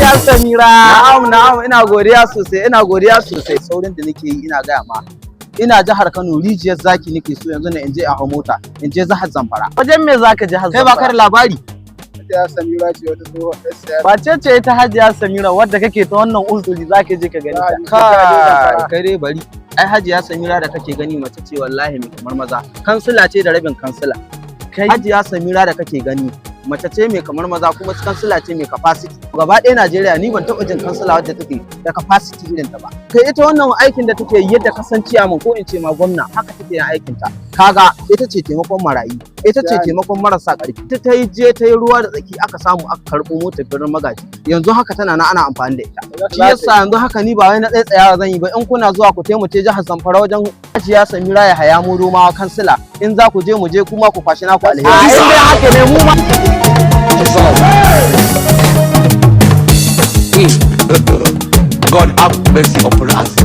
Hajiya Samira. Na'am, na'am, ina godiya sosai, ina godiya sosai. Saurin da nake yi, ina gaya ma. Ina jihar Kano, Rijiyar Zaki nake so yanzu na in je a hau mota, in je jihar Zamfara. Wajen me zaka je har Kai ba ka da labari? Hajiya Samira ce, wata tsohon ɗan siyasa. Wace ce ita Hajiya Samira wadda kake ta wannan uzuri zaka je ka gani ta? Kai, kai dai bari. Ai Hajiya Samira da kake gani mace ce wallahi mai kamar maza. Kansila ce da rabin kansila. Kai. Hajiya Samira da kake gani mace ce mai kamar maza, kuma kansila ce mai capacity. Gaba ɗaya Najeriya ni ban taɓa jin kansila wadda take da capacity irin ta ba. Kai, ita wannan aikin da take yi, yadda ka san ciyaman ko in ce ma gwamna, haka take yin aikin ta. Kaga ita ce taimakon marayu, ita ce taimakon marasa ƙarfi. Ita ta yi je ta yi ruwa da tsaki aka samu aka karɓo motar Birnin Magaji. Yanzu haka tana na ana amfani da ita. Shi yasa yanzu haka ni ba wai na tsayawa zan yi ba. In kuna zuwa ku taimake jihar Zamfara wajen Hajiya Samira Yahaya Murumawa kansila, in za ku je mu je, kuma ku kwashi naku alheri. A in dai haka ne, mu ma God have mercy upon us.